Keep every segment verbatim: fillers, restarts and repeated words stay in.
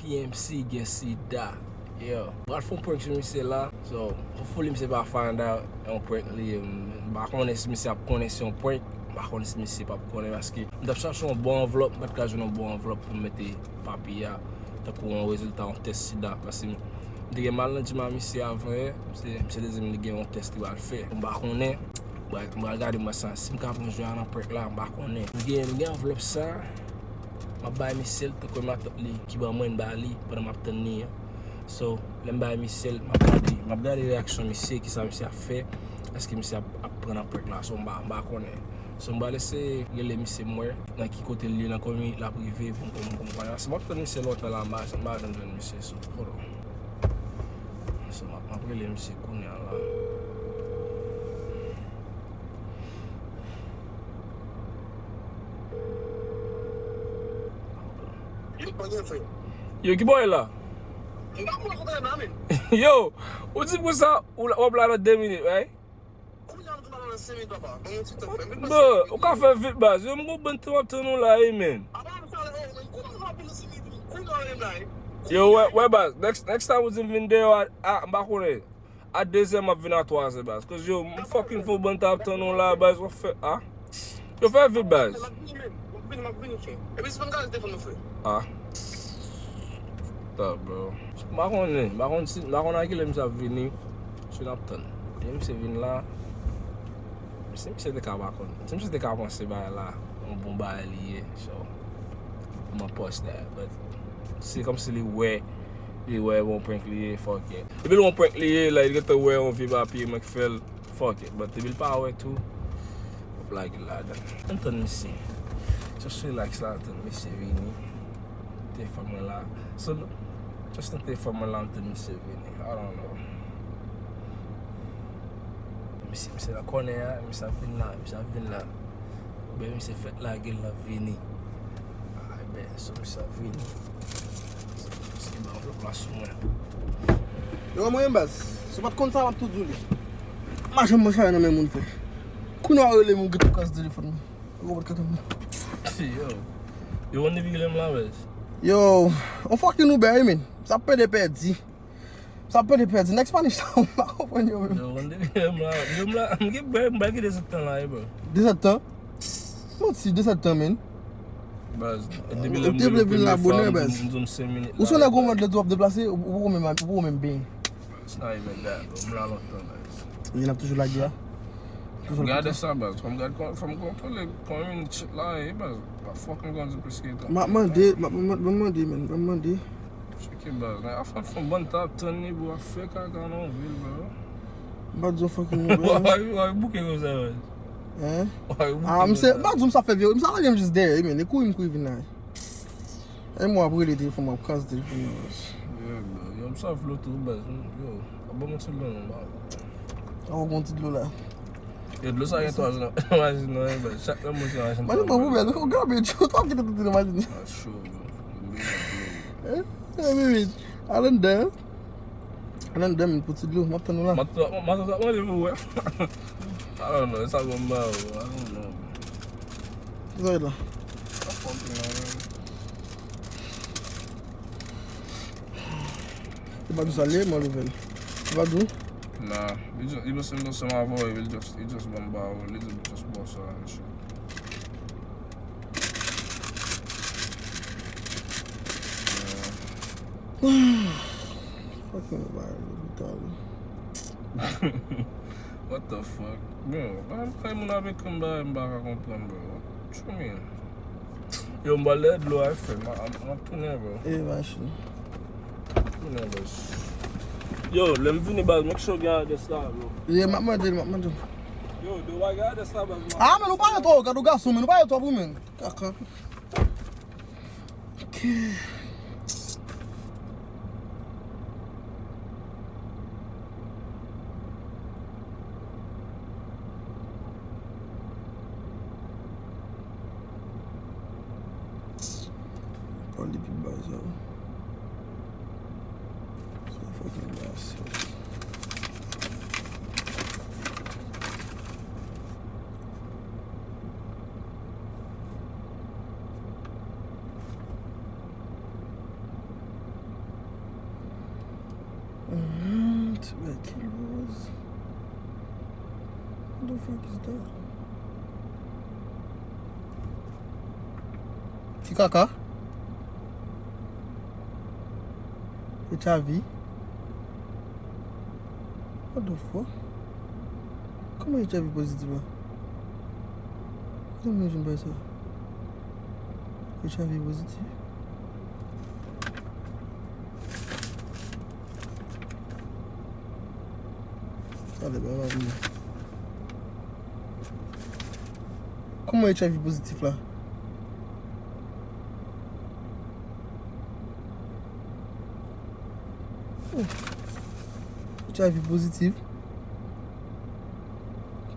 P M C gen sida. Yeah. M pral fè yon prank sou misye la. So, hopefully misye pa find out yon prank li ye. M pa konnen si misye ap konnen se yon prank. M pa konnen si misye p ap konnen paske m t ap chache yon bon anvlòp, m pa t ka jwenn yon bon anvlòp pou m mete papye a tankou yon rezilta yon tès sida. Paske m te gen mal nan djim a misye avan yè. Misye, misye te di m li gen yon tès li pral fè. M pa konnen. M pral, m pral gade m wè sa. Si m ka pran jwe a nan prank la, m pa konnen. M gen, m gen anvlòp sa. M ap bay misye l tankou matant li ki ban mwen, m ba li pandan m ap tann li an. So, lè m bay misye l, m ap gade, m ap gade reyaksyon misye, kisa misye ap fè, èske misye ap, ap pran nan prank la. So, m pa, m pa konnen. So, m pral eseye rele misye m wè nan ki kote l ye, nan konbyen minit l ap rive pou m, pou m, pou m konnen. Paske m ap tann misye lontan la, m pa, m pa janm jwenn misye. So, hold on. So, m ap, m ap rele misye kounye a la. Yo, pa gen frè. Yo, ki bò e la? M pa konn kote la, men. Yo, ou di m konsa, ou la, w ap la nan de minit, right? Kounye a m di m ap la nan senk minit, papa. Ban m yon ti tan, frè. M vin pase. Bro, ou ka fè vit, baz. Yo, m gon bann tan m ap tann ou la, wi, men. Apa m sa la, oh, men kounye a m ap vin nan senk minit, kounye a menm la, wi. Yo, wè, wè, baz. Next, next time ou di m vin deyò a, a, m pa konnen. A dezè, m ap vin a twazè, baz. Cause yo, m fucking fou, bann t ap tann ou la, baz, w ap fè, a. Yo, fè vit, baz. M ap vini menm. M ap vini, m ap vini, frè. Epi si pa m gade telefòn nan, frè. A. Ta, bro. M pa konnen, m pa konn si, m pa konn a kilè misye ap vini. Si n ap tann. Lè misye vin la, si misye te ka pa konn. Si misye te ka panse bagay la, yon bon bagay li ye. So, I'ma post that. But, se kòmsi li wè, li wè bon prank li ye, fuck it. Epi l wè yon prank li ye, like, li gentan wè yon vye papye, mwen k fè l, fuck it. But epi l pa wè tou, w ap lage l ladan. Ann tann misye. Just relax la, ann tann misye vini. Telefòn mwen la. So, just nan telefòn mwen la, ann tann misye vini. I don't know. Misye, misye nan kònè a, misye ap vin la, misye ap vin la. Oubyen misye fèk lage l, l ap vini. Ay, ben, so misye ap vini. Misye gen anvlòp la sou mwen. Yo, mwen menm baz. Si w pa t konn sa, m ap tou di w li. M pa janm pran chalè nan men moun, frè. Kounye a w rele m, ou gentan kase telefòn mwen. Ou konprann kòman. Yo. Yo, konn depi kilè m la, baz? Yo, on fucking Uber, wi, men. Sa pede pèdi. Sa pede pèdi. Nèg Spanish sa, m pa konprann yo menm. Yo, konn depi kilè m la. Yo, m la, m gen, m pa gen de zèdtan la, wi, bro. De zèdtan? Manti, de zèdtan, men. Baz, depi lè m vin la bonè, baz. M di w m senk minit la. Ou se nèg ou mande lè w ap deplase, ou poko menm, ou poko menm benyen. It's not even that, bro. M la lontan, baz. Li ap toujou lage a. Toujou ap gade sa, baz. Fò m gade, fò m kontwole konbyen minit shit la ye, baz. Pa fucking konnen plis ke tan. M ap mande, m ap, m ap, m ap mande, man. M ap mande. Cheke, baz. Nan afè fon bann t ap tann li, bro, ap fè kaka nan yon vil, bro. M pa di w fucking move. Why, why bouke konsa, baz? Hein? Why bouke konsa? Ah, m se, m pa di w m sa fè vye, m sa lage m jis dèyè, men, e kouri m kouri vin la. E mwen ap rele telefòn, mwen ap kraze telefòn nan, baz. Yeah, bro. Yo, m sa vle tou, baz. Yo, ap ban mwen ti dlo non, baz. An, ou gon ti dlo la. Yo, dlo sa gen twa zan. Imajine non, baz. Chak lè mwen se imajine. Imajine non, poubèl, ou gabe, ou t ap kite tout nan imajine. Ah, cho, bro. M bezwen dlo. Eh, eh, baby. Al anndan. Al anndan, men, pou ti dlo. M ap tann ou la. M ap, m ap, m ap mande pou wè. I don't know, sa bon ba ou. I don't know. Ki sa w la? Li pa di w sa l ye, mwen l ouvè l. Li pa di w? Nah, li just, li panse m t ansanm avè w, epi li just, li just ban m ba ou, li di m just ba w sa, and shit. Yeah. Fucking bagay lopital. What the fuck? Bro, pa m kay moun ap ekri m bagay m pa ka konprann, bro. What you mean? Yo, m pral dèyè dlo a, frè. M a, m ap tounen, bro. E, machin. Tounen, bro. Yo, lè m vini, baz, make sure gen adrès la, bro. Ye, m ap mande l, m ap mande l. Yo, dlo a gen adrès la, baz. Ah, men ou pale twò, gad yon gason, men ou pale twò pou men. Kaka. Ok. Pale pi ba sa. Sa fucking bas. Mhm, tuberculosis. What the fuck is that? Ti kaka? H I V? What the fuck? Kòman H I V pozitif la? Kote moun jwenn bagay sa? H I V pozitif? Talè, ba, ba, ba. Kòman H I V pozitif la? Oh. H I V pozitif.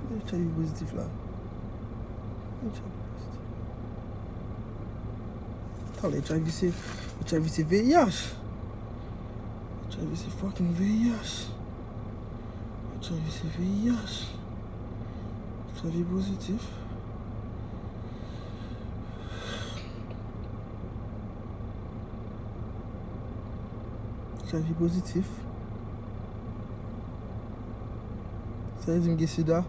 Kòman H I V pozitif la? H I V pozitif. Talè, H I V se, H I V se V I H. H I V se fucking V I H. H I V se V I H. H I V pozitif. H I V pozitif. Sa vle di m gen sida?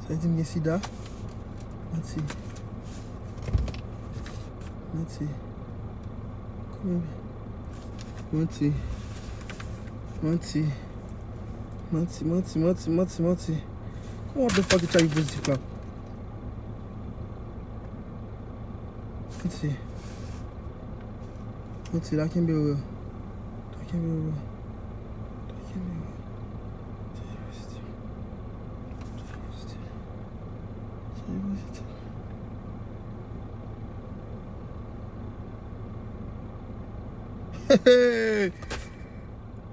Sa vle di m gen sida? Manti. Manti. Kòman? Manti. Manti. Manti, manti, manti, manti, manti. Kòman the fuck H I V pozitif la? Manti. Manti, la kenbe w. La kenbe w. La kenbe w. Sa se pozitif. Sa se pozitif. Sa se pozitif.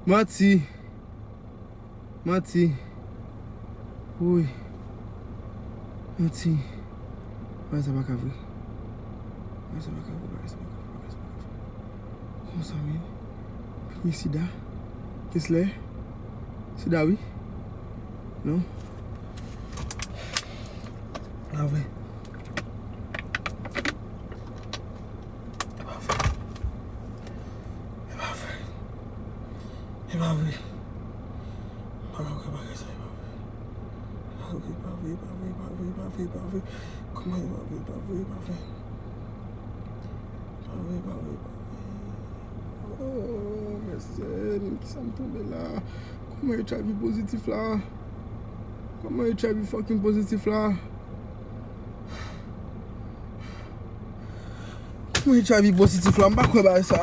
Manti. Manti. Woy. Manti. Bagay sa pa ka vre. Bagay sa pa ka vre, bagay sa pa ka vre, bagay sa pa ka vre. Kòman sa, men? Gen sida? Kesler? Sida, wi? Non? Pa vre. E pa vre. E pa vre. E pa vre. M pa ka kwè bagay sa, e pa vre. E pa vre, e pa vre, e pa vre, e pa vre, e pa vre, e pa vre. Kòman e pa vre, e pa vre, e pa vre? E pa vre, e pa vre, e pa vre. Oh, mèsenn, kisa m tonbe la? Kòman H I V pozitif la? Kòman H I V fucking pozitif la? Kòman H I V pozitif la? M pa kwè bagay sa.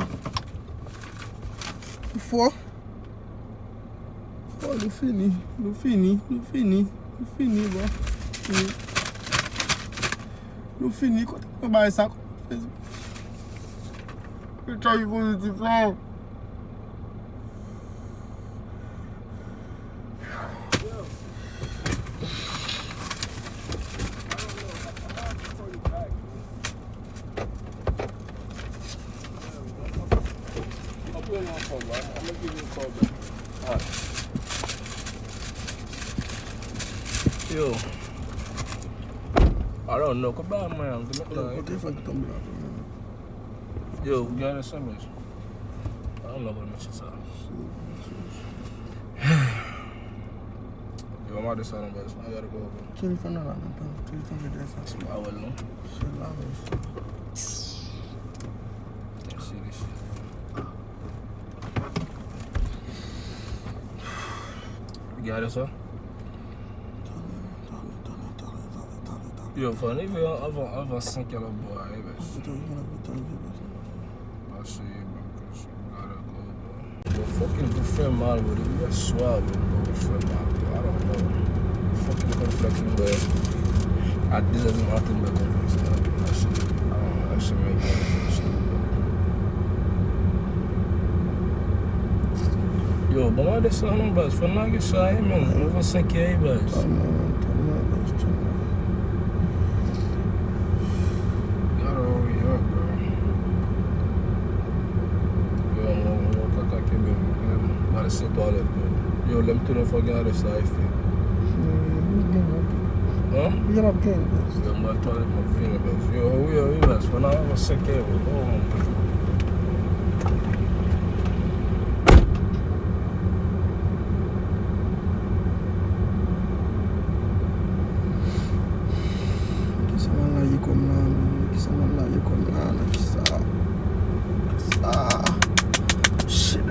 Ou fò? Oh, nou fini, nou fini, nou fini, nou fini, bro. Nou, nou fini, kote mwen bagay sa? Kote H I V pozitif la? Yo. I don't know. Kote bagay mwen an? Yo, kote telefòn ki tonbe la? Yo, ou gen S M S? I don't know about mesye sa. Yo, m a desann nan baz. I gotta go, bro. Telefòn nan la, men pa telefòn nan dèyè sa. M pa wè l non. Se la, men. Mèsi, mèsi. Gade sa. Yo, fò n rive anvan, anvan senk è lòtbò a, wi, baz. Pase, baz. Yo, fucking kou fè mal, bro. Depi yè swa, bro, kou fè mal, bro. I don't know. Fucking konflèks m bwè. A de zè di maten, m bwè konflèks la. That shit, I don't know. That shit make me feel stupid. Yo, bon, m a desann non, baz. Fò n lage sa, wi, men. Nou fè senk è, wi, baz. Tèlman, tèlman, baz, tèlman. Gotta hurry up, bro. Yo, mwen, mwen, kaka kenbe m, men. M al se twalèt, men. Yo, lè m tounen, fò gen ale sa, e fè. Hàn? Yo, m ap gen, baz. Yo, m al twalèt, m ap vini, baz. Yo, wi, wi, baz. Fò n al avan senk è, bro. Oh, man.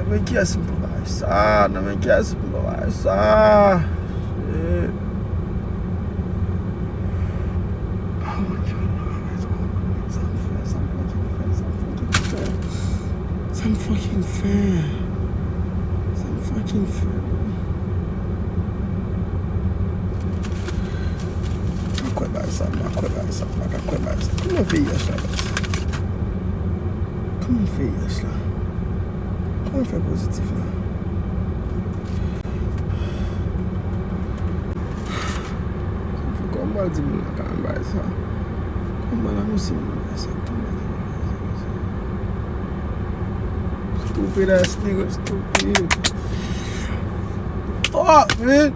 Men kiyès m pran bagay sa? Nan men kiyès m pran bagay sa? Shit. Oh my God. Sa m fè, sa m fucking fè, sa m fucking fè. Sa m fucking fè. Sa m fucking fè, bro. M pa kwè bagay sa, m pa kwè bagay sa, m pa ka kwè bagay sa. Kòman fè yès la, baz? Kòman fè yès la? Kòman fè pozitif la? Kòman di moun nan ka bay sa? Kòman anonse moun bay sa? Kòman di moun bay sa? Stupid ass nigga, stupid. Fuck, man.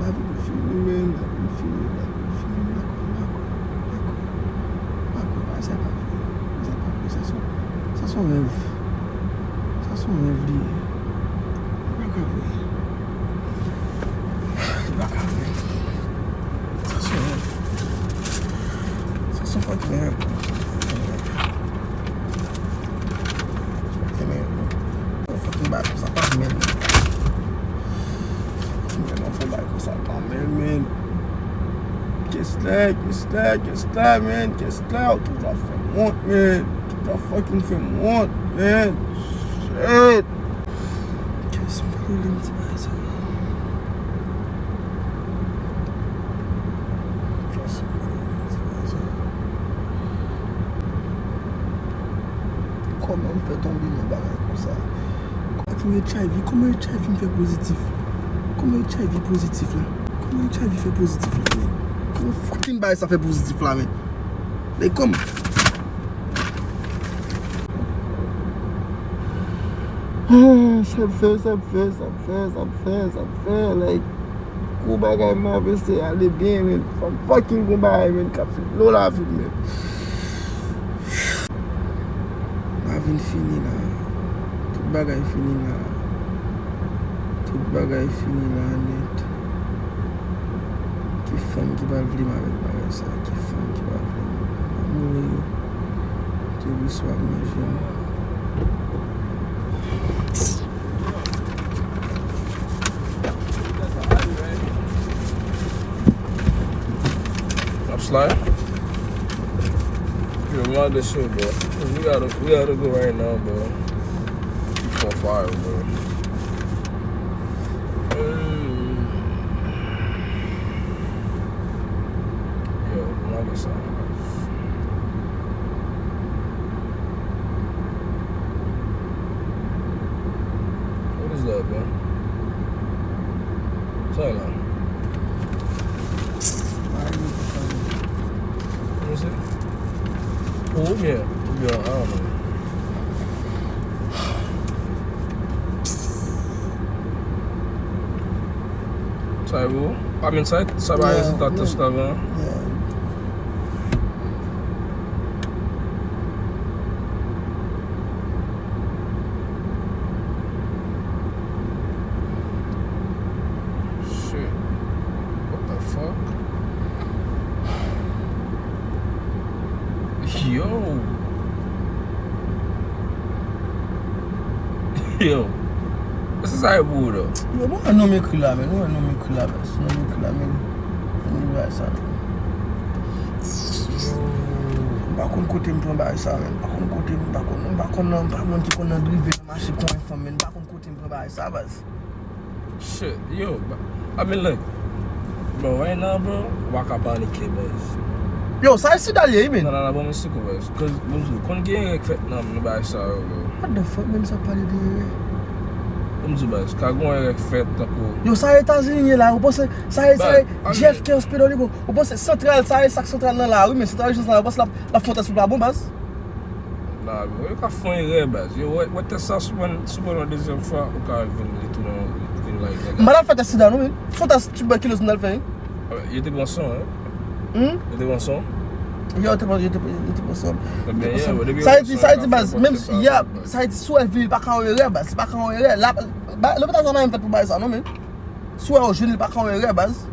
Lavi m fini, man. Lavi m fini, lavi m fini. M pa kwè, m pa kwè, m pa kwè. M pa kwè, bagay sa pa vre. Bagay sa pa vre. Sa se yon, sa se yon rèv. Sa se yon rèv li ye. Li pa ka vre. Li pa ka vre. Sa se yon rèv. Sa se yon fucking rèv. Sa se yon fucking rèv. Sa se yon fucking rèv. Sa pa vre, man. Mwen nan fon bagay konsa pa, men, men. Kesler, Kesler, Kesler, men. Kesler, ou toujou ap fè m wont, men. Ou toujou ap fucking fè m wont, men. Shit. Kes m pa rele m ti bagay sa. Kes m pa rele m ti bagay sa. Kòman m fè tonbe nan bagay konsa? Kòman H I V, kòman H I V m fè pozitif? Kòman H I V pozitif la? Kòman H I V fè pozitif la, men? Kòman fucking bagay sa fè pozitif la, men? Men kòman? Ah, sa m fè, sa m fè, sa m fè, sa m fè, sa m fè, like, Kou bagay m avese ale byen, men. Fò m fucking gon bagay, men, k ap fin lo lavi m, men. Lavi m fini la. Tout bagay fini la. Tout bagay fini la nèt. Ki fanm ki pral vle m avèk bagay sa? Ki fanm ki pral vle m? M ap mouri. Tout biswa ap manje m. Ap slide? Yo, mande sou, bro. We gotta, we gotta go right now, bro. Four five, bro. Yo, mande sa. What is that, man? Sa e la. What is it? Ou byen, ou byen, I don't know. Sa e ou? I mean, sa, sa pa rezilta tès la, man. Shit. What the fuck? Yo. Yo. Se sa e pou ou, dò. Yo, bon, non m ekri la, men. Ou wè non m ekri la, men. Non m ekri la, men. Anyway, sa. M pa konn kote m pran bagay sa, men. M pa konn kote m, m pa konn, m pa konn nan, m pa moun ki konn nan drive nan mache konn fanm, men. M pa konn kote m pran bagay sa, baz. Shit, yo, ba-, I mean, look. Bro, right now, bro, ou pa ka panike, baz. Yo, sa e sida l ye, wi, men. Nan, nan, nan, ban mwen sekou, baz. Cause, bon, di w, konn gen erè k fèt nan, nan bagay sa yo, bro. What the fuck, menm sa pale de erè? Bon, di w, baz, ka gon erè k fèt, tankou. Yo, sa Etazini ye la, ou panse, sa e, sa e J F K Hospital, li bon. Ou panse santral, sa e sa k santral nan la, wi, men santral ijans la, ou panse l ap, l ap fè yon tès pou l pa bon, baz? Nah, bro, yo ka fè yon erè, baz. Yo, wè, wè tès sa sou pran, sou pran yon dezyèm fwa, ou ka vin li tounen, vin like nèg. M pa t al fè tès sida, non, men. Se yon tès tibèkiloz m t al fè, wi. Ah, yo te pran san, hein? Hmm? Yo te pran san? Yo te pran, yo te pran, yo te pran san. Ebyen, yeah, bro, depi sa e di, sa e di, baz, menm, yeah, sa e di, si w wè vini, li pa ka yon erè, baz. Li pa ka yon erè. La, ba, lopital sa pa menm fèt pou bagay sa, non, men. Si w wè yo jwenn li, pa ka yon erè, baz.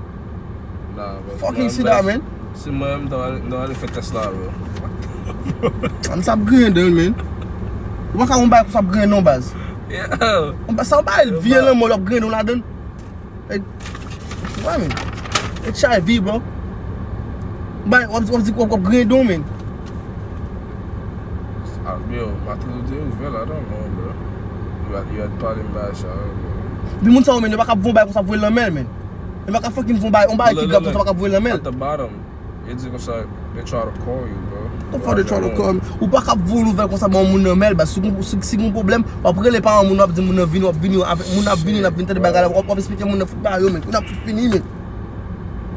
Nah, bro. Fucking sida, man. Si mwen, m ta ale, m ta ale fè tès la, bro. An sa ap griyen dan l, man. Ou pa ka yon bagay konsa ap griyen non, baz. Yon ba-, sa yon bagay vye lanmò, l ap griyen non ladan. Like, wè, men. H I V, bro. Bay, w ap, w ap di w ap griyen don, men. Ah, yo, Martin Luther Roosevelt, I don't know, bro. Yo, yo pale m bagay sa, bro. Epi moun sa yo, men, yo pa ka voye yon bagay konsa voye l nan men l, men. Yo pa ka fucking voye yon bagay, yon bagay ki grav konsa pa ka voye l nan men l. At the bottom. Yo di konsa, they try to call you, bro. What the fuck they try to call me? Ou pa ka voye yon nouvèl konsa ba yon moun nan men l, baz. Si gon, si, si gon pwoblèm, w ap rele paran moun, w ap di moun nan vini, w ap vini, avèk moun ap vini, n ap vin tande bagay la, w ap, w ap esplike moun nan fout bagay yo, men. Kounye a ap fout fini, men.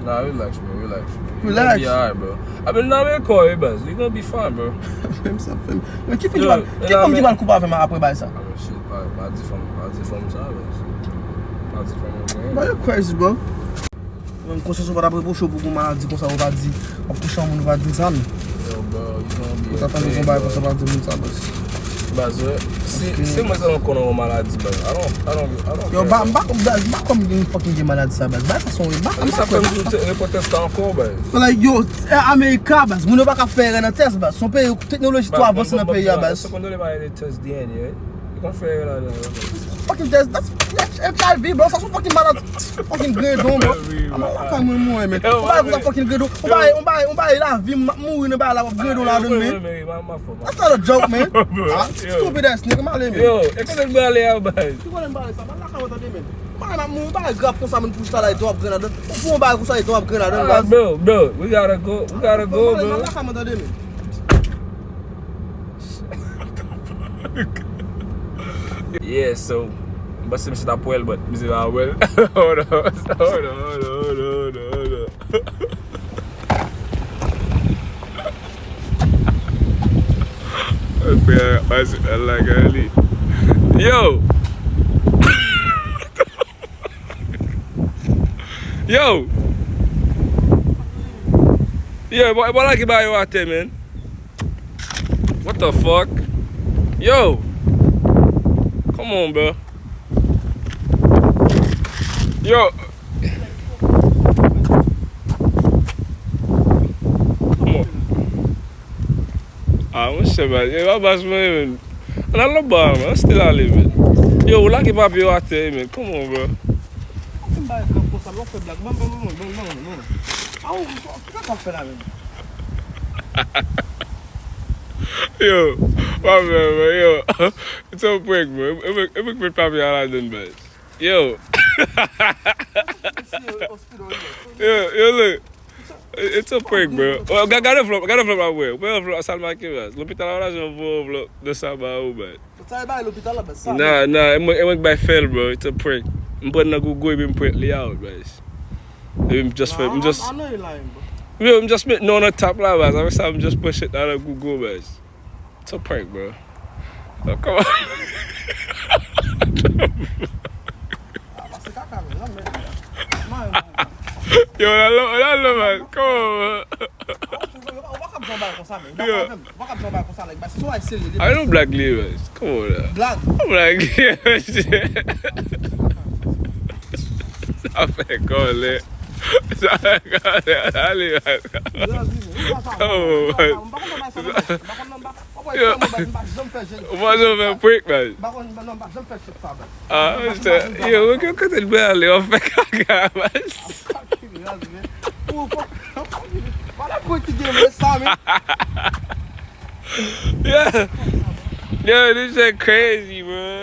Nah, relax, bro, relax. Relax. You gonna be alright, bro. I've been down here, Corey, baz. You gonna be fine, bro. Fè m sa, fè m. Men ki fè ki pral, ki fòm ki pral koupe avè m apre bagay sa? Ah, men shit, pa, pa di fanm, pa di fanm sa, baz. Pa di fanm anyen. Bro, you crazy, bro. Mwen konsyans ou pa t ap repwoche w pou gon maladi konsa, ou pa di, w ap kouche yon moun, ou pa di m sa, men. Yo, bro, you gonna be a thing, bro. Ou ta tande gon bagay konsa, pa di moun sa, baz. Baz, si, si mwen sèlman konnen yon maladi, baz. I don't, I don't, I don't care. Yo, ba, m pa, baz, m pa kwè m gen fucking gen maladi sa, baz. Baz, sa se yon, m pa, m pa kwè. Sa fè m di w te repòtè sa ankò, baz. But like, yo, e Amerika, baz. Moun yo pa ka fè erè nan tès, baz. Se yon peyi, teknoloji twò avanse nan peyi a, baz. Baz, mwen konn tande, mwen konn tande pale de tès D N A, right? Yo konn fè erè ladan, yo. Fucking tès, that's H I V, bro. Sa se yon fucking maladi. Fucking griyen don, bro. Ama lakay mwen, mwen, men. Yon bagay konsa fucking griyen don. Yon bagay, yon bagay, yon bagay lavi m, m ap mouri nan bagay la, w ap griyen don ladan, men. That's not a joke, man. Ah, stupid ass nigga, m ale, men. Yo, e kote m prale a, bay? Ki kote m prale sa? M al lakay mwen tande, men. Yon bagay m ap mouri, yon bagay grav konsa, men pou chita la, e don ap griyen ladan. Ou pou yon bagay konsa, e don ap griyen ladan, baz. Bro, bro, we gotta go, we gotta go, bro. M al lakay mwen tande, men. Yeah, so, m panse misye t ap wè l, but misye pa wè l. Hold on, hold on, hold on, hold on, hold on. Frè a pase al lakay li. Yo! Yo! Yo, bò, bò la ki ba yo atè, man. What the fuck? Yo! Come on, bro. Yo! Come on. Ah, monchè, baz. E pa baz mwen ye, men. Ann al lòt bò a, men. Ann still ale, men. Yo, ou lage papye yo atè, men. Come on, bro. Ou fin bay grap konsa, lè w fè blag. Ban, ban, ban, ban. Ah, ou, ou, ou, sa w ap fè la, men? Yo, pa fè, men, yo. It's a prank, bro. E mwen, e mwen k met papye a ladann, baz. Yo. Yo, yo, look. It's a prank, bro. Oh, ga-, gade envlòp, gade envlòp la, bro. Ou wè envlòp la, sa l make, baz. Lopital la pa janm voye envlòp de sa ba ou, baz. Sa e bay lopital la, baz. Sa, nah, nah, e mwen, e mwen k bay fè l, bro. It's a prank. M pran nan Google epi m print li out, baz. Epi m just fè, m just, yo, m just met non nan top la, baz. Avèk sa, m just pran shit la nan Google, baz. It's a prank, bro. Yo, kòman? Yo, la, la, la, la, man. Kòman, bro? Yo. A yon blag li ye, baz. Kòman la? Blag. Yon blag li ye, mesye. Sa fè kòlè. Sa fè kòlè. Ale, baz. Kòman, baz? Yo. Ou pa janm fè prank, baz. Ah, yo, yo, kote l prale, w ap fè kaka, baz. Yeah. Yo, this shit crazy, bro.